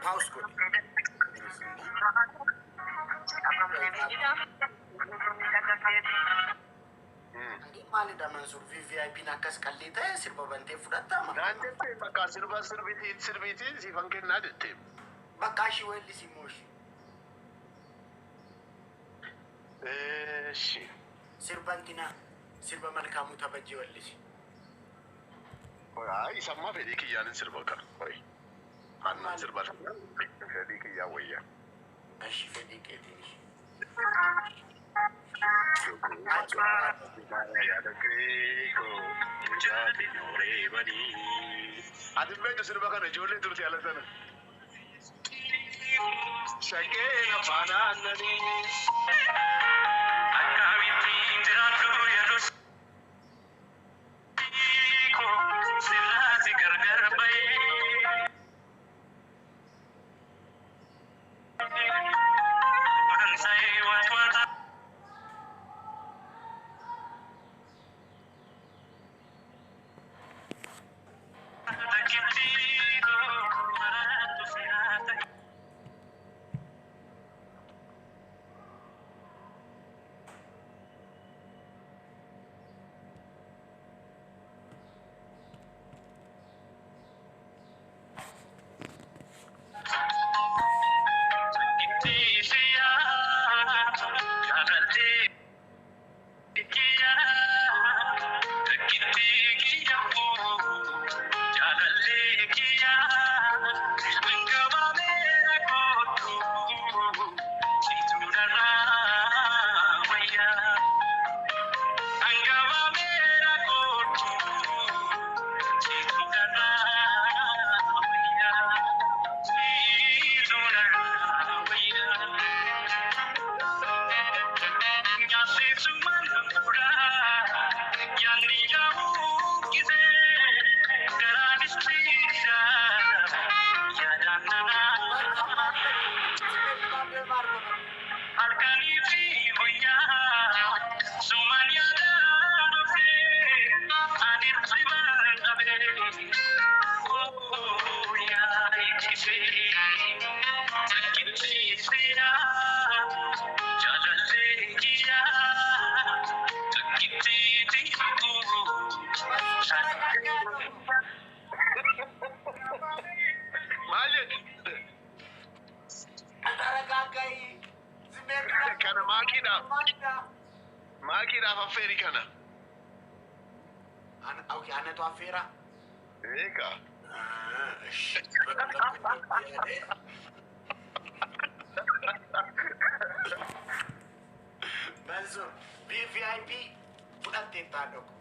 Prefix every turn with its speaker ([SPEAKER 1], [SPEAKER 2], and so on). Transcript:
[SPEAKER 1] Pause godhi. Maalidha Mansuur, VVIP'n akkas qallii ta'e sirba bantee fudhatta ama?
[SPEAKER 2] Naan jettee bakka sirba sirbitii sirbiitiin siifan kennaa jette.
[SPEAKER 1] Bakka ishii weellisi immoo ishii.
[SPEAKER 2] Eeshi.
[SPEAKER 1] Sirba intinaa, sirba Malkaamuu Tabajjii weellisi.
[SPEAKER 2] Ay, isammaa fedhii kiyyaan hin sirba kan. Oi. Annan sirba fedhii kiyyaa wayya.
[SPEAKER 1] Ishii fedhii keetiin ishii.
[SPEAKER 2] Ati beektu sirba kana, ijoollee turte ala sana. Shaggeen afaan aannanii.
[SPEAKER 3] Akkamittiin jiraadhu yeroo sirraasi gargar bahee. Ansa'ee waan takkitti maraatu siraa ta'e. Halkanii fi guyyaa sumaan yaadaan dhufee ani ribaan dhabee yaa ittisee takkittiisiyaa jaalallee kiyyaa takkittiitii.
[SPEAKER 2] Maal jette?
[SPEAKER 1] Taragaagga'i.
[SPEAKER 2] Kana maakiidhaaf. Maakiidhaaf affeeri kana.
[SPEAKER 1] Okay, anatu affeera.
[SPEAKER 2] Eegaa.
[SPEAKER 1] Ishi. Mansuur, VVIP fudhattee taadhoku.